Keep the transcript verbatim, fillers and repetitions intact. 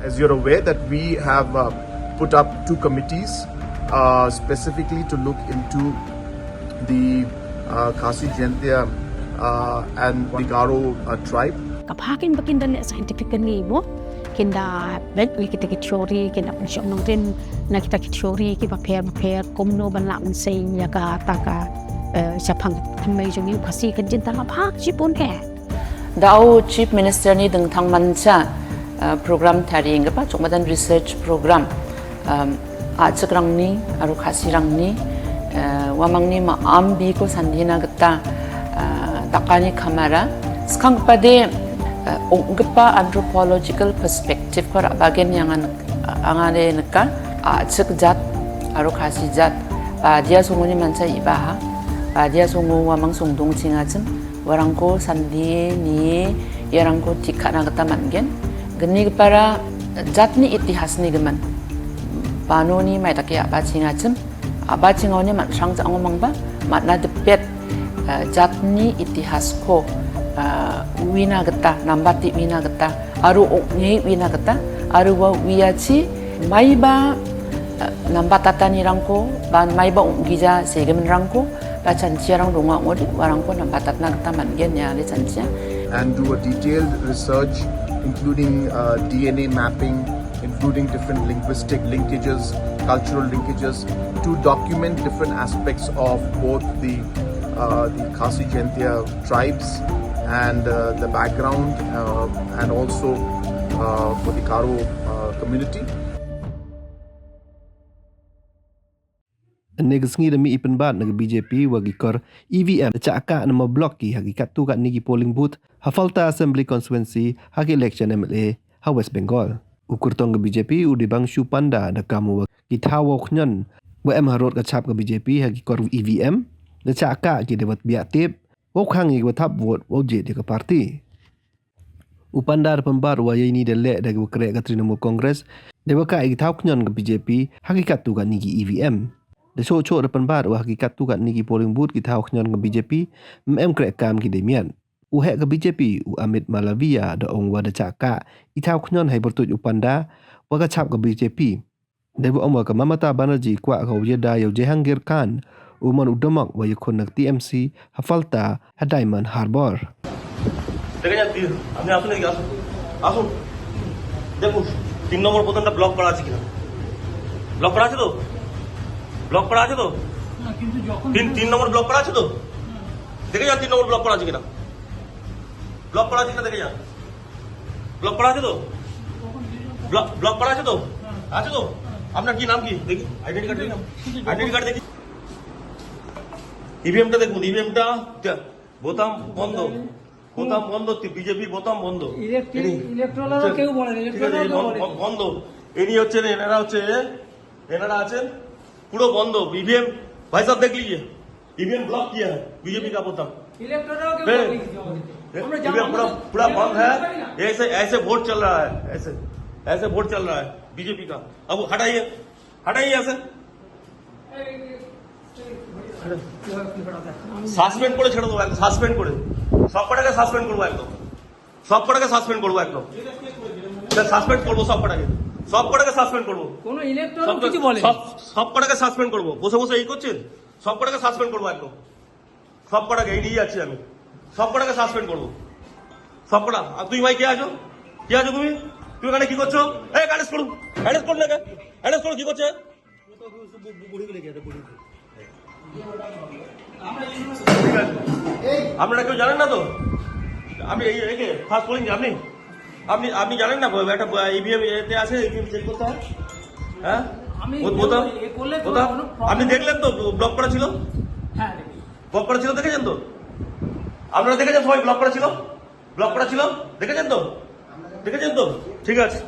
As you're aware that we have uh, put up two committees uh, specifically to look into the uh, Khasi Jaintia uh, and the Garo uh, tribe. Ka pha kin ba kin da leh scientifically mo, kin da bek wi kita ki theory, kin da pynshong nongrim na kita ki theory ki ba pher ba pher, kumno ban lah mynsiem ya ka ta ka, eh, shaphang thymmai jong i u Khasi ka jin ta la pha chi pun he. Da u Chief Minister ni dang thang man cha, eh, program tari nga pa chok madan research program. Um, a chak rang ni, aru Khasi rang ni, eh, wa mang ni ma am bi ko sandhi na kata, eh, taka ni kamara. Skang pa de, eh, ong kapa anthropological perspective ko ra bagen yang an, angane neka, a chak jat, aru Khasi jat, pa dia sungu ni man cha iba ha, pa dia sungu wa mang sung dung ching a chim. Warang ko sandhi ni, yarang ko tikha na kata man gen. Gani para jat ni itihas ni geman. Pano ni mai taki apa chinga chem. Apa chinga ni mat sang cha ngomang ba, mat na depet, eh, jat ni itihas ko, eh, wina kata, nambati wina kata, aru ok ni wina kata, aru wa wiya chi, mai ba, eh, nambatata ni rang ko, ban mai ba ok gija se geman rang ko, Ba chanchia rang dunga ngodi, warang ko nambatat na kata man gen ya le chanchia. And do a detailed research, including uh, D N A mapping, including different linguistic linkages, cultural linkages, to document different aspects of both the uh, the Khasi Jaintia tribes and uh, the background uh, and also uh, for the Garo uh, community. Ynne ka sngi da mih i pynbat na ka B J P wa ki kor E V M da chah kah na ma block ki ha ki katto katni ki polling booth ha Falta Assembly Constituency ha ki election M L A ha West Bengal. U kyrtong ka B J P u Debbangshu Panda da kam u wa ki thaw wow khñion wa em harud ka chap ka B J P ha ki kor E V M da chah kah ki deiwa tbiah tip wow khang ya kiwa thap vote wow jied ya ka party. U Panda da pynbat wa yeini da leh da kiwa kreh ka Trinamool Congress deiwa kah ya ki thaw khñion ka B J P ha ki katto katni ki E V M. Da chooh chooh da pynbat wa ha ki katto katni ki polling booth ki thaw khñion ka B J P ym em kreh kam ki dei miat. U heh ka B J P u Amit Malaviya da ong wa da chah kah i thaw khñion hei pyrtuid u Panda wa ka chap ka B J P. Deiwa ong wa ka Mamata Banerjee kwah ka u yada ya u Jehangir Khan u man u dohmok wa yakhun na ka T M C ha Falta ha Diamond Harbour. দেখে যান, তিন, আপনি আসুন এদিকে, আসুন, আসুন, দেখুন তিন নম্বর বোতামটা ব্লক করা আছে কিনা। ব্লক করা আছে তো? ব্লক করা আছে তো? না, কিন্তু যখন তিন, তিন নম্বর ব্লক করা আছে তো? দেখে যান তিন নম্বর ব্লক করা আছে কিনা। ব্লক করা আছে কিনা দেখে যান। ব্লক করা আছে তো? ব্লক, ব্লক করা আছে তো? আছে তো? আপনার কি নাম কি? দেখি, আইডেন্টি কার্ড দেখি। আইডেন্টি কার্ড দেখি। ইভিএমটা দেখুন, ইভিএমটা তে-, বোতাম বন্ধ। বোতাম বন্ধ, তি-, বিজেপি বোতাম বন্ধ। ইলেকট্রিক, ইনি, ইলেকট্রোলারও ঠিক আছে, কেউ বলেনি, ঠিক আছে, ইলেকট্রোলারও এই কেউ বন-, বলেনি। বন-, বন্ধ। ইনি হচ্ছেন, এনারা হচ্ছে, এনারা আছেন, পুরো বন্ধ। ইভিএম, ভাই সাহেব দেখ লিজিয়ে, ইভিএম ব্লক কিয়া হ্যায় বিজেপি কা বোতাম। ইলেকট্রোলারও কেউ বলেনি কিছু আমাদেরকে। আমরা জানি, ইভিএম পুরা, পুরা বন্ধ হ্যায়। আমরা জানি না। ऐसे, ऐसे वोट चल रहा है, ऐसे, ऐसे वोट चल रहा है बीजेपी का। अब हटाइए। হাটাই আছে। সাসপেন্ড করে ছেড়ে দেবো একদম, সাসপেন্ড করে। সব কটাকে সাসপেন্ড করবো একদম। সব কটাকে সাসপেন্ড করবো একদম। স্যার, সাসপেন্ড করবো সব কটাকে। সব কটাকে সাসপেন্ড করবো। কোনো ইলেকট্রন সব, কিছু বলে? সব, সব কটাকে সাসপেন্ড করবো। বসে বসে এই করছেন, সব কটাকে সাসপেন্ড করবো একদম। সব কটাকে, এই নিয়ে যাচ্ছি আমি। সব কটাকে সাসপেন্ড করবো। সব কটা। আর তুমি ভাই কে আছো? কে আছো তুমি? তুমি এখানে কি করছো? এই, অ্যারেস্ট করুন। অ্যারেস্ট করুন একে। অ্যারেস্ট করুন, কি করছে? ঠিক আছে। আপনারা কেউ জানেন না তো? আপনি এই, এই কে? ফার্স্ট পোলিং আপনি? আপনি, আপনি জানেন না? একটা ইভিএম এতে আছে, ইভিএম চেক করতে হয়। হ্যাঁ? আমি ও-, বোতাম, এ করলে তো বোতাম। কোনো প্রবলেম আপনি দেখলেন তো ব্লক করা ছিল? হ্যাঁ, দেখেছি। ব্লক করা ছিল, দেখেছেন তো? আপনারা দেখেছেন সবাই ব্লক করা ছিল? ব্লক করা ছিল? দেখেছেন তো? দেখেছেন তো? ঠিক আছে।